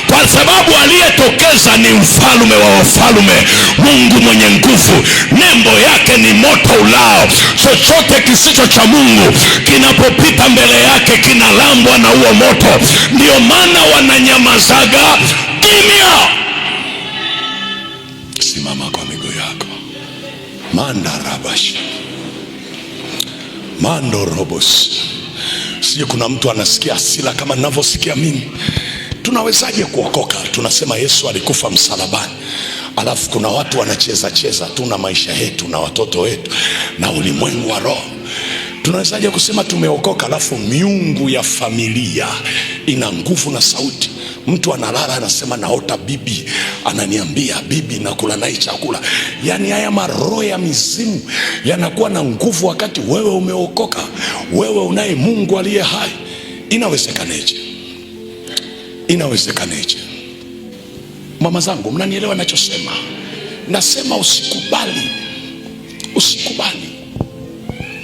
kwa sababu aliyetokeza ni mfalme wa wafalme, Mungu mwenye nguvu. Nembo yake ni moto ulao. Chochote kisicho cha Mungu kinapopita mbele yake kinalambwa na huo moto. Ndio maana wananyamazaga kimya. Simama kwa miguu yako. Mandarabash mandorobos. Sijui kuna mtu anasikia hasira kama ninavyosikia mimi. Tunawezaje kuokoka? Tunasema Yesu alikufa msalabani, alafu kuna watu wanacheza cheza tu na maisha yetu na watoto wetu na ulimwengu wa roho. Tunawezaje kusema tumeokoka alafu miungu ya familia ina nguvu na sauti? Mtu analala anasema naota bibi ananiambia bibi nakula naye chakula. Yani haya maroho ya mizimu yanakuwa na nguvu wakati wewe umeokoka, wewe unaye Mungu aliye hai. Inawezekaneje? Inawezekaneje? Mama zangu, mnanielewa nachosema? Nasema usikubali, usikubali,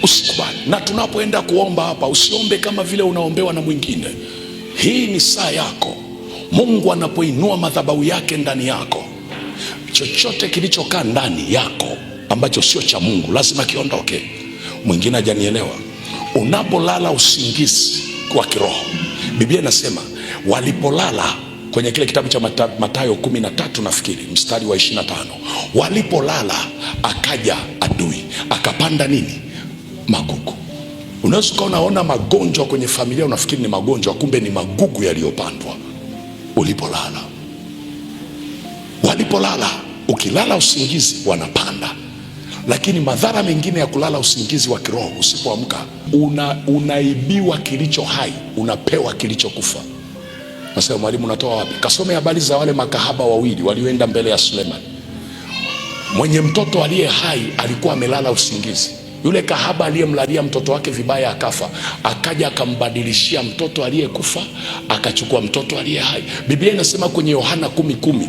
usikubali. Na tunapoenda kuomba hapa, usiombe kama vile unaombewa na mwingine. Hii ni saa yako. Mungu anapoinua madhabahu yake ndani yako, Chochote kilichokaa ndani yako ambacho sio cha Mungu lazima kiondoke. Mwingine hajanielewa. Unapolala usingizi wa kiroho, Biblia inasema walipolala, kwenye kile kitabu cha Mathayo 13 nafikiri mstari wa 25, walipolala akaja adui akapanda nini? Magugu. Unaweza ukawa unaona magonjwa kwenye familia, unafikiri ni magonjwa, kumbe ni magugu yaliyopandwa ulipolala. Walipolala, ukilala usingizi wanapanda. Lakini madhara mengine ya kulala usingizi wa kiroho, usipoamka unaibiwa kilicho hai, unapewa kilichokufa. Nasema mwalimu, unatoa wapi? Kasome habari za wale makahaba wawili walioenda mbele ya Suleiman. Mwenye mtoto aliye hai alikuwa amelala usingizi. Yule kahaba aliyemlalia mtoto wake vibaya akafa, akaja akambadilishia mtoto aliyekufa, akachukua mtoto aliye hai. Biblia inasema kwenye Yohana 10:10,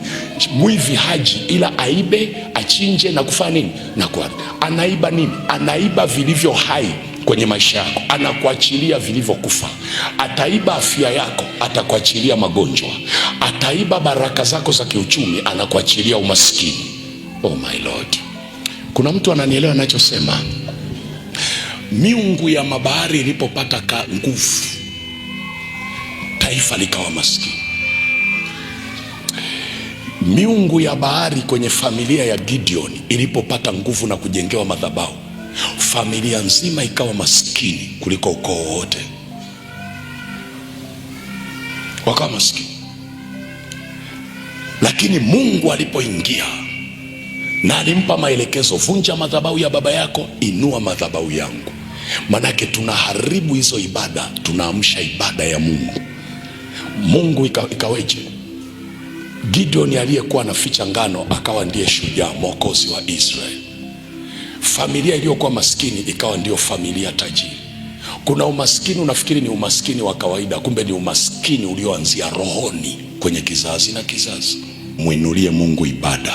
mwivi haji ila aibe, achinje na kufanya nini? Na kuharibu. Anaiba nini? Anaiba vilivyo hai kwenye maisha yako, anakuachilia vilivyokufa. Ataiba afya yako, atakuachilia magonjwa. Ataiba baraka zako za kiuchumi, anakuachilia umaskini. Oh my Lord, kuna mtu ananielewa ninachosema? Miungu ya mabahari ilipopata nguvu, taifa likawa maskini. Miungu ya bahari kwenye familia ya Gideon ilipopata nguvu na kujengewa madhabahu, familia nzima ikawa maskini kuliko ukoo wote, wakawa maskini. Lakini Mungu alipoingia na alimpa maelekezo, vunja madhabahu ya baba yako, inua madhabahu yangu. Manake tunaharibu hizo ibada, tunaamsha ibada ya Mungu. Mungu ikaweje? Gideon aliyekuwa anaficha ngano akawa ndiye shujaa mwokozi wa Israeli. Familia iliyokuwa maskini ikawa ndiyo familia tajiri. Kuna umaskini unafikiri ni umaskini wa kawaida, kumbe ni umaskini ulioanzia rohoni kwenye kizazi na kizazi. Mwinulie Mungu ibada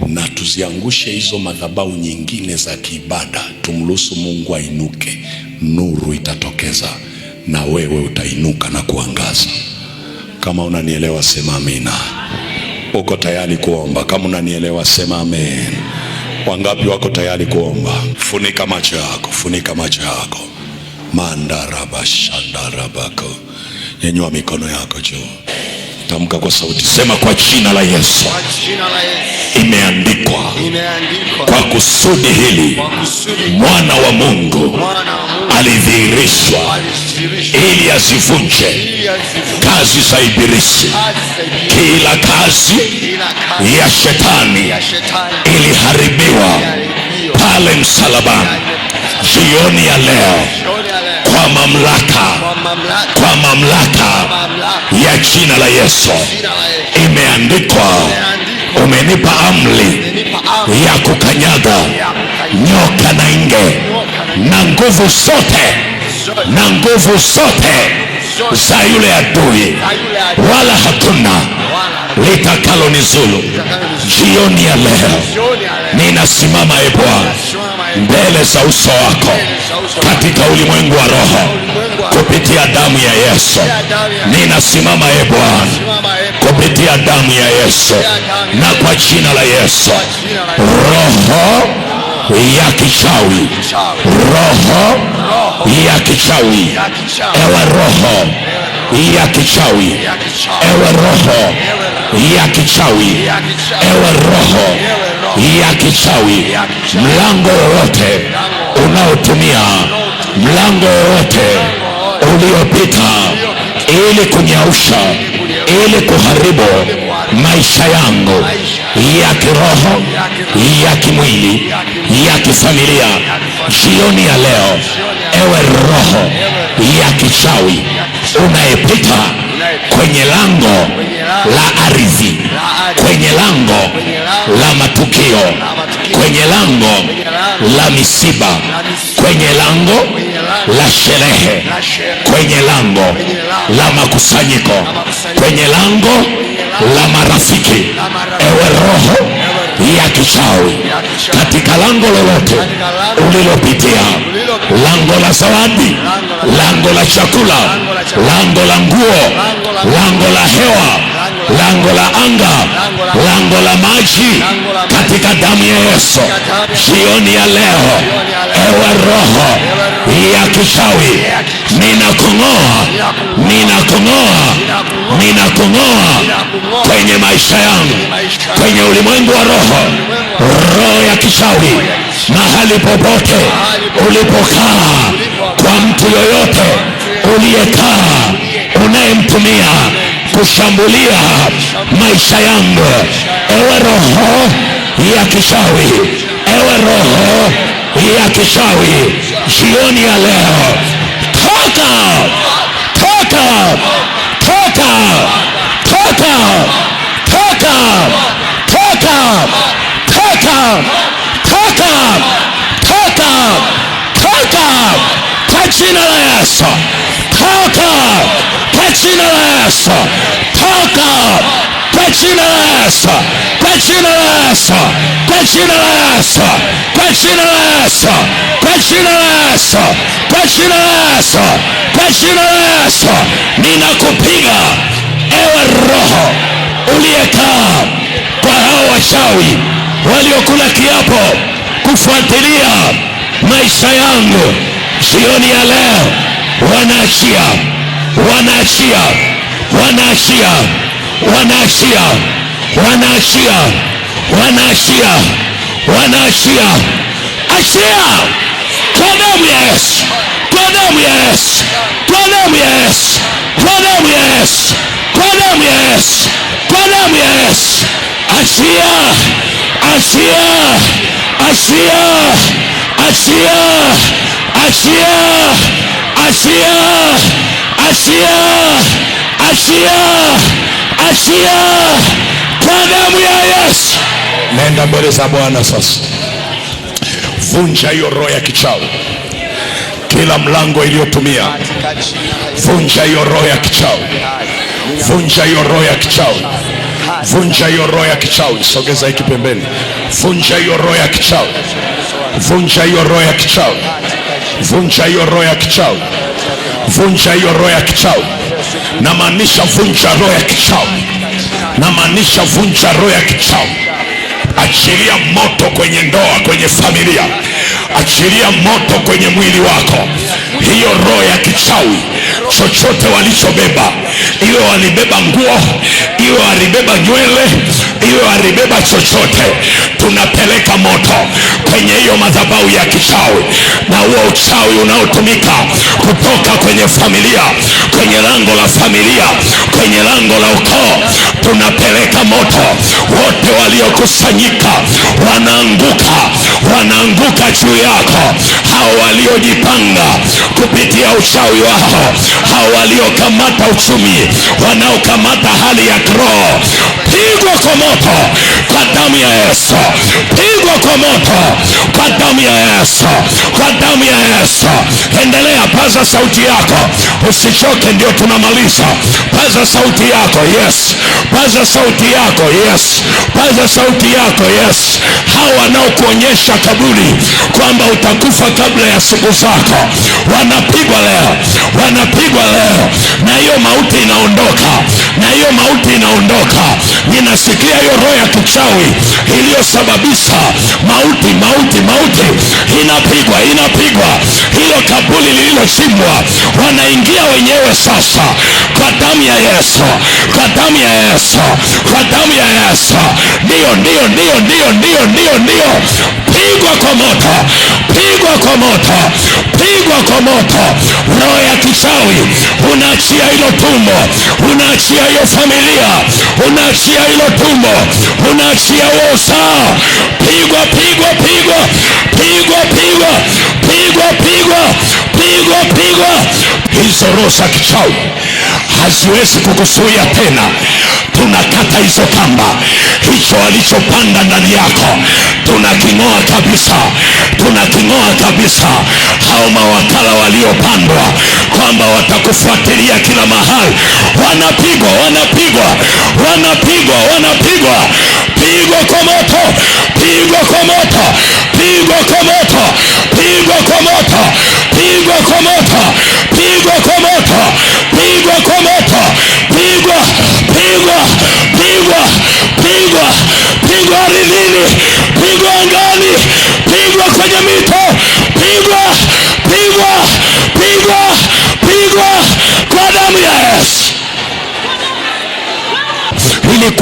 na tuziangushe hizo madhabahu nyingine za kiibada, tumruhusu Mungu ainuke. Nuru itatokeza na wewe utainuka na kuangaza. Kama unanielewa sema amina. Uko tayari kuomba? Kama unanielewa sema amen. Wangapi wako tayari kuomba? Funika macho yako, funika macho yako. Mandarabashandarabako. Nyanyua mikono yako juu. Tamka kwa sauti, sema kwa jina la Yesu. Kwa jina la Yesu. Imeandikwa, Imeandikwa kwa kusudi hili kwa kusudi mwana wa Mungu mwana wa Mungu alidhihirishwa alidhihirishwa ili azivunje ili azivunje kazi za ibilisi. kazi za ibilisi. Kila kazi Kila kazi ya shetani ya shetani iliharibiwa iliharibiwa pale msalabani. Jioni ya leo, jioni ya leo, kwa mamlaka, kwa mamlaka, kwa mamlaka mamlaka ya jina la Yesu, jina la Yesu, imeandikwa, imeandikwa, umenipa amri umenipa amri ya kukanyaga ya kukanyaga nyoka na nge na nguvu zote, zote na nguvu zote za yule adui, za yule adui, wala hakuna wala litakalo nizulu. Jioni ya leo jioni ya leo ninasimama, e Bwana, simama e mbele za uso wako katika ulimwengu wa roho kupitia damu ya Yesu. Ninasimama e Bwana simama e kupitia damu ya Yesu na kwa jina la Yesu, roho ya kichawi, roho ya kichawi, ewe roho ya kichawi, ewe roho ya kichawi, ewe roho ya kichawi, mlango wowote unaotumia, mlango wowote uliopita ili kunyausha, ili kuharibu maisha yangu ya kiroho, ya kimwili, ya kifamilia, jioni ya leo, ewe roho ya kichawi unayepita kwenye lango la ardhi, kwenye lango la matukio, kwenye lango la misiba, kwenye lango la sherehe, kwenye lango la makusanyiko, kwenye lango la marafiki, ewe roho ya kichawi, katika lango lolote ulilopitia, lango la zawadi, lango la chakula, lango la nguo, lango la hewa, lango la anga, lango la maji, katika damu ya Yesu. Jioni ya leo, ewe roho ya kichawi, ninakung'oa, ninakung'oa, ninakung'oa kwenye maisha yangu, kwenye ulimwengu wa roho, roho ya kichawi, mahali popote ulipokaa, kwa mtu yoyote uliyekaa, unayemtumia kushambulia maisha yangu, ewe roho ya kichawi, ewe roho ya kichawi, jioni ya leo, toka, toka, toka, toka, toka, toka, toka, toka, toka, toka, kwa jina la Yesu, toka, kwa jina la Yesu, toka, kwa jina la Yesu, kwa jina la Yesu, kwa jina la Yesu, kwa jina la Yesu, kwa jina la Yesu, kwa jina la Yesu, kwa jina la Yesu, ninakupiga ewe roho uliyekaa kwa hao wachawi waliokula kiapo kufuatilia maisha yangu, jioni ya leo wanaachia, wanaachia, wanaachia, wanaachia, wanaachia, wanaachia, wanaachia, achia kwa damu ya Yesu, kwa damu ya Yesu, kwa damu ya Yesu, kwa damu ya Yesu, kwa damu ya Yesu, kwa damu ya Yesu, achia, achia, achia, achia, achia, achia, achia, achia, achia kwa damu ya Yesu. Nenda mbele za Bwana sasa, vunja hiyo roho ya kichawi, kila mlango iliyotumia, vunja hiyo roho ya kichawi, vunja hiyo roho ya kichawi, vunja hiyo roho ya kichawi. Sogeza hiki pembeni, vunja hiyo roho ya kichawi, vunja hiyo roho ya kichawi, vunja hiyo roho ya kichawi, vunja hiyo roho ya kichawi. Namaanisha vunja roho ya kichawi, namaanisha vunja roho ya kichawi. Achilia moto kwenye ndoa, kwenye familia, achilia moto kwenye mwili wako. Hiyo roho ya kichawi, chochote walichobeba, iwe walibeba nguo, iwe walibeba nywele, iwe walibeba chochote, tunapeleka moto kwenye hiyo madhabahu ya kichawi, na huo uchawi unaotumika kutoka kwenye familia, kwenye lango la familia, kwenye lango la ukoo, tunapeleka moto. Wote waliokusanyika wanaanguka, wanaanguka juu yako. Hao waliojipanga kupitia uchawi wao, hao waliokamata uchumi, wanaokamata hali ya kiroho, pigwa kwa moto kwa damu ya Yesu, pigwa kwa moto kwa damu ya Yesu, kwa damu ya Yesu. Endelea, paza sauti yako, usichoke, ndio tunamaliza. Paza sauti yako, yes. Paza sauti yako, yes. Paza sauti yako, yes. Hao wanaokuonyesha kaburi kwamba utakufa kabla ya siku zako wanapigwa leo, wanapigwa leo, na hiyo mauti inaondoka, na hiyo mauti inaondoka. Ninasikia hiyo roho ya kichawi iliyosababisha mauti, mauti, mauti inapigwa, inapigwa. Hilo kaburi lililochimbwa wanaingia wenyewe sasa, kwa damu ya Yesu, kwa damu ya Yesu, kwa damu ya Yesu. Ndio, ndio, ndio, ndio, ndio, ndio, ndio. Pigwa kwa moto, pigwa kwa moto, pigwa kwa moto. Roho ya kichawi, unaachia hilo tumbo, unaachia hiyo familia, unaachia hilo tumbo, unaachia huo uzao. Pigwa, pigwa, pigwa, pigwa, pigwa, pigwa, pigwa, pigwa, pigwa. Hizo roho za kichawi haziwezi kukuzuia tena. Tunakata hizo kamba, hicho walichopanda ndani yako tunaking'oa kabisa, tunaking'oa kabisa. Hao mawakala waliopandwa kwamba watakufuatilia kila mahali, wanapigwa, wanapigwa, wanapigwa, wanapigwa. Pigwa kwa moto, pigwa kwa moto, pigwa kwa moto, pigwa kwa moto, pigwa kwa moto, pigwa kwa moto, pigwa kwa moto, pigwa, pigwa,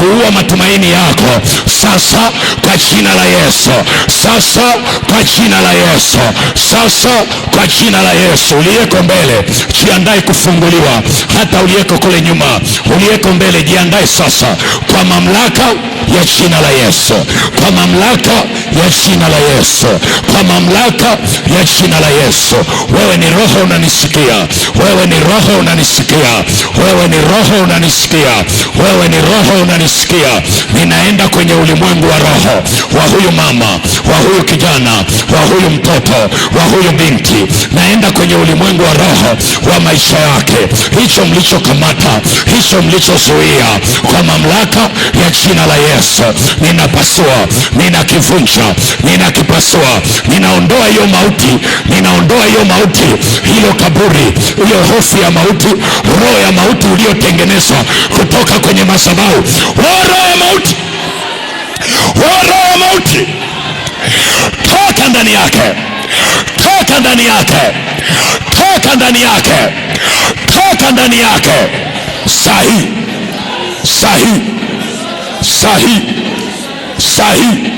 Kuua matumaini yako sasa kwa jina la Yesu, sasa kwa jina la Yesu, sasa kwa jina la Yesu. Uliyeko mbele jiandae kufunguliwa, hata uliyeko kule nyuma, uliyeko mbele jiandae sasa kwa mamlaka ya jina la Yesu, kwa mamlaka ya jina la Yesu, kwa mamlaka ya jina la Yesu. Wewe ni roho unanisikia, wewe ni roho unanisikia, wewe ni roho unanisikia, wewe ni roho unanisikia. Ninaenda kwenye ulimwengu wa roho wa huyu mama, wa huyu kijana, wa huyu mtoto, wa huyu binti. Naenda kwenye ulimwengu wa roho wa maisha yake, hicho mlichokamata, hicho mlichozuia, kwa mamlaka ya jina la Yesu ninapasua, ninakivunja, ninakipasua, ninaondoa hiyo mauti, ninaondoa hiyo mauti, hilo kaburi, hiyo hofu ya mauti, roho ya mauti uliotengenezwa kutoka kwenye madhabahu. Roho ya mauti, roho ya mauti, toka ndani yake, toka ndani yake, toka ndani yake, toka ndani yake. Sahi, sahi, sahi, sahi,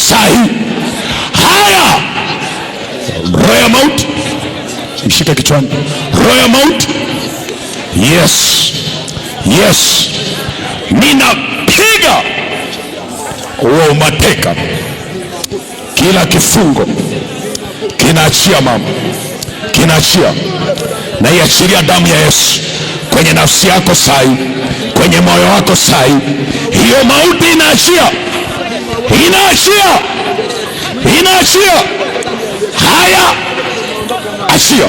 sahi. Haya, roho ya mauti, mshike kichwani, roho ya mauti. Yes, yes, ninapiga huo umateka, kila kifungo kinaachia mama, kinaachia. Na iachilia damu ya Yesu kwenye nafsi yako sai, kwenye moyo wako sai. Hiyo mauti inaachia, inaachia, inaachia. Haya, achia.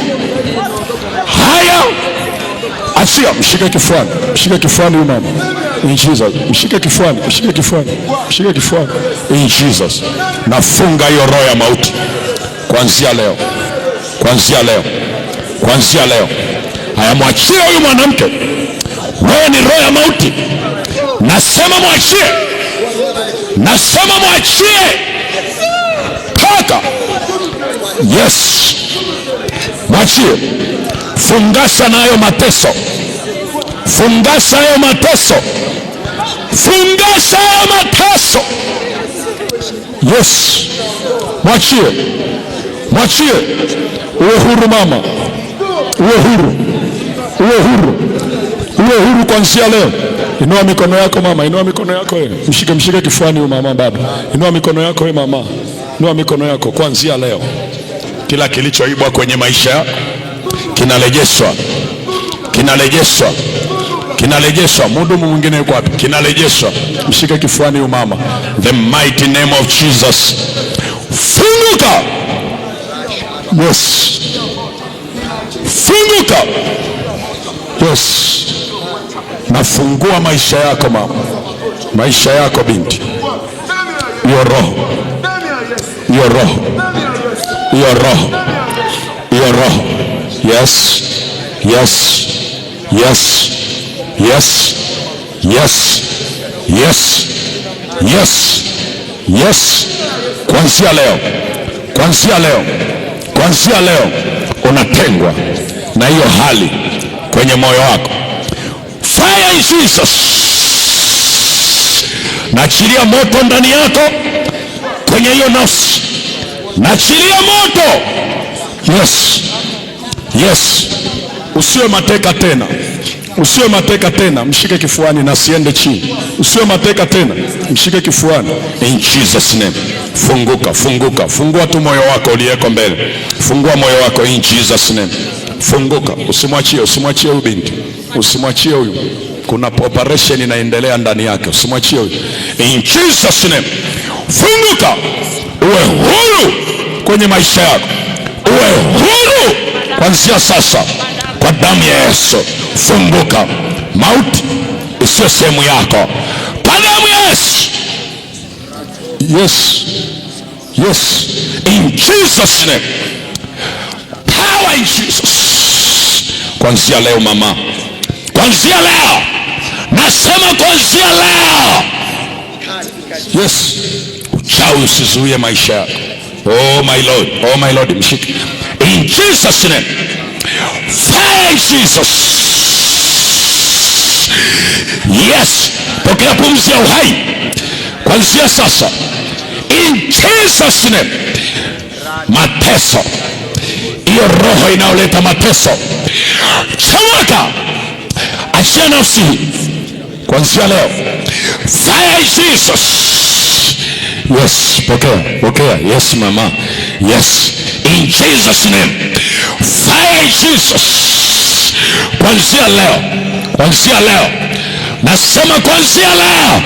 Haya, achia. Mshike kifuani, mshike kifuani huyu mama. In Jesus. Mshike kifuani, mshike kifuani, mshike kifuani. In Jesus. Nafunga hiyo roho ya mauti kuanzia leo, kuanzia leo, kuanzia leo. Haya, mwachie huyu mwanamke. Wewe ni roho ya mauti, nasema mwachie, nasema mwachie, toka. Yes, mwachie. Fungasha nayo mateso, fungasha hayo mateso, fungasha hayo mateso. Yes, mwachie, mwachie. Uwe huru mama, uwe huru, uwe huru, uwe huru kuanzia leo. Inua mikono yako mama, inua mikono yako wewe. Mshike, mshike kifuani huyu mama baba. Inua mikono yako wewe mama, inua mikono yako kuanzia leo. Kila kilichoibwa kwenye maisha kinarejeshwa, kinarejeshwa, kinarejeshwa. Mhudumu mwingine yuko wapi? Kinarejeshwa. Mshike kifuani huyu mama. The mighty name of Jesus. Funguka. Yes. Funguka. Yes. Nafungua maisha yako mama, maisha yako binti. Hiyo roho, hiyo roho, hiyo roho, hiyo roho. Yes, yes, yes, yes, yes, yes, yes, yes. Kuanzia leo, kuanzia leo, kuanzia leo unatengwa na hiyo hali kwenye moyo wako. Fire in Jesus. Naachilia moto ndani yako kwenye hiyo nafsi, naachilia moto. Yes, yes. Usiwe mateka tena, usiwe mateka tena. Mshike kifuani na siende chini. Usiwe mateka tena, mshike kifuani. In Jesus name. Funguka, funguka, fungua tu moyo wako uliyeko mbele. Fungua moyo wako in Jesus name. Funguka, usimwachie, usimwachie huyu binti, usimwachie huyu. Kuna operation inaendelea ndani yake, usimwachie huyu. In Jesus name. Funguka, uwe huru kwenye maisha yako, uwe huru kuanzia sasa kwa damu ya Yesu. Funguka, mauti isiyo sehemu yako, kwa damu ya Yesu. Yes, yes, in Jesus name. Power in Jesus. Kuanzia leo mama, kuanzia leo, nasema kuanzia leo. Yes, uchawi usizuie maisha yako. Oh my Lord, oh my Lord, mshike in Jesus name. Fire in Jesus. Yes, Pokea pumzi ya uhai kuanzia sasa, in Jesus name. Mateso, hiyo roho inayoleta mateso, chomoka, achia nafsi hii kuanzia leo. Fire Jesus. Yes, pokea, pokea. Yes mama, yes, in Jesus name. Fire Jesus. Kuanzia leo, kuanzia leo, nasema kuanzia leo,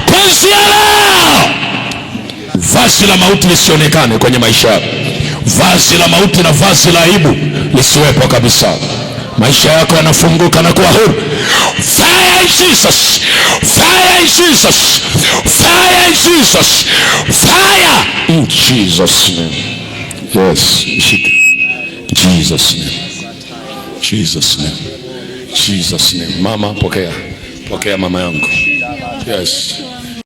kuanzia leo, vazi la mauti lisionekane kwenye maisha yako. Vazi la mauti na vazi la aibu lisiwepo kabisa. Maisha yako yanafunguka na kuwa huru. Fire Jesus, fire Jesus, fire Jesus, fire in Jesus name. Yes, shika. Jesus name, Jesus name, Jesus name. Mama pokea, pokea mama yangu. Yes.